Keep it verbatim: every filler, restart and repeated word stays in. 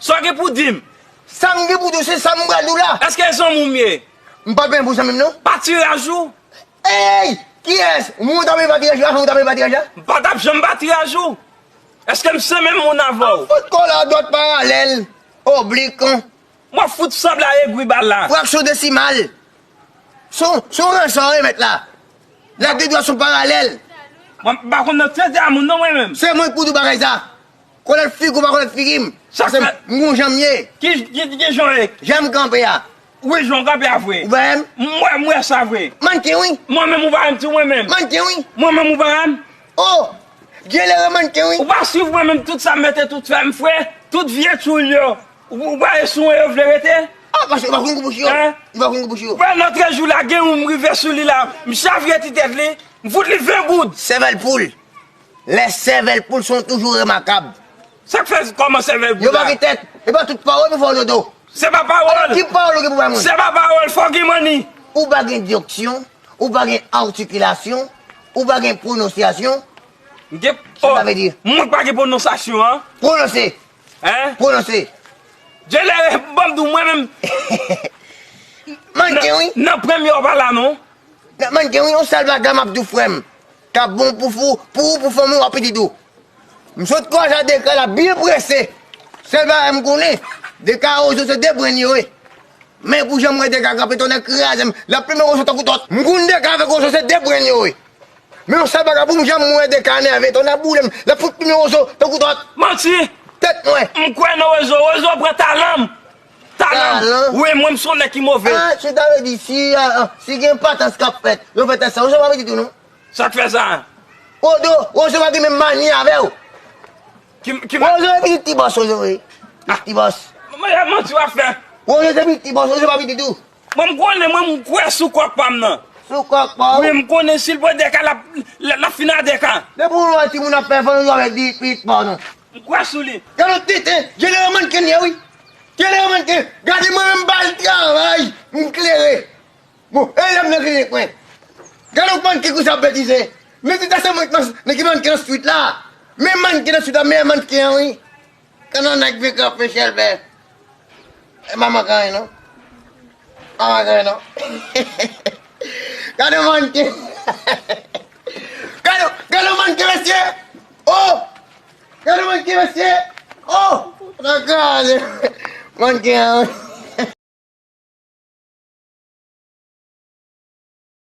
Sa w gen pou di m? Sa m gen pou di w, se sa m pral di w la. Èske zanmi w m ye? M pa t bezwen pou zanmi m, non. Patiraj ou? Ey! Kiyès? Ou t ap peye patiraj la? Ou t ap peye patiraj la? M pa t ap janm patiraj ou. Èske m se menm moun avè w? Fout kò la dwat paralèl, oblik. Mwen fout sanble a egwi bal la. Fraksyon desimal. Se yon, se yon ransò w remèt la. Lèt de dwa se yon paralèl. Mwen m pa konn nan tete a moun non mwen menm. Se mwen k pou di w bagay sa. Kolèt figi w pa kolèt figi m. Sa fè m gon jan m ye. Ki, ki, ki jan w ye? Jan m kanpe a. Wi, jan w kanpe a vre. Ou pa wè m? M wè, m wè sa vre. Mannken wi. Mwen menm ou pa wè m tou mwen menm. Mannken wi. Mwen menm ou pa wè m. Oh! Djelere mannken wi. Ou pa swiv mwen menm tout sa m mete tout fè m fre, tout vye tchoul yo. Ou, ou pa e sou mwen yo vle rete? Ah, paske ou pa konn kou bouch yo. Hein? Ou pa konn kou bouch yo. Wè lòt jou la, gen yon m rive sou li la, m chavire ti tèt li, m fout li ven goud. Sèvèl poul. Lè sèvèl poul son toujou remakab. Sa k fè kòman sèvèl poul la? Yo pa gen tèt. E pa tout pawòl pou fè w dodo. Se pa pawòl. Alò, ki pawòl ou gen pou bay moun? Se pa pawòl, fò gen manni. Ou pa gen diksyon, ou pa gen atikilasyon, ou pa gen pwononsyasyon. M gen, sa sa vle di? Mwen k pa gen pwononsyasyon an. Pwononse. Hein? Pwononse. Djelere, ban m di w mwen menm. Mannken wi. Nan, nan premye w pa la non. Nan, mannken wi, yon sèl bagay m ap di w frè m. K ap bon pou, pou, pou ou, pou fanmi w ak pitit ou. M sot kwaze a Deka la byen prese. Sèl bagay m konnen, Deka Wozo se de brenn yo ye. Men pou jan m wè Deka kanpe, tonnè kraze m, l ap plimen Wozo tankou tòt. M konn Deka avèk Wozo se de brenn yo ye. Men yon sèl bagay pou m jan m wè Deka nève, tonnè boule m, l ap fout plimen Wozo tankou tòt. Manti! Tèt mwen. M kwè nan Wozo, Wozo pran talan m. Talan m. Talan? Wi, mwen m se yon nèg ki move. Ah, se ta vle di si, ah, ah, si gen patans k ap fèt, yo fè tèt sa, Wozo pa pitit ou non. Sa k fè sa? Wozo, Wozo pa gen menm manni avè w. Ki, ki ma- Wozo e pitit ti bòs, Wozo e. Pitit ti bòs. Mwen, manti w ap fè. Wozo se pitit ti bòs, Wozo pa pitit ou. Mwen, m konnen, mwen, m kwè sou kòk pa m nan. Sou kòk pa w? Wi, m konnen si l pran Deka, l ap, l ap, l ap fin a Deka. Depi w wè timoun ap fè fanmi avèk di pitit pa w non. M kwè sou li. Gade yon tenten, Djelere mannken ye wi. Djelere mannken, gade mwen menm m ba l travay, m klere. Bon, e lè m nan klinik mwen. Gade yon mannken kousa ap betize. Men se ta se mwen ki nan, men ki mannken nan street la. Men mannken nan street la, meyè mannken an wi. Kannan nèg vin kanpe chèlbè. E manman ka anyen non. Manman ka anyen non. Gade yon mannken. Gade, gade yon mannken mesye. Oh! Gade yon mannken mesye. Oh! Nan gade. Mannken an wi.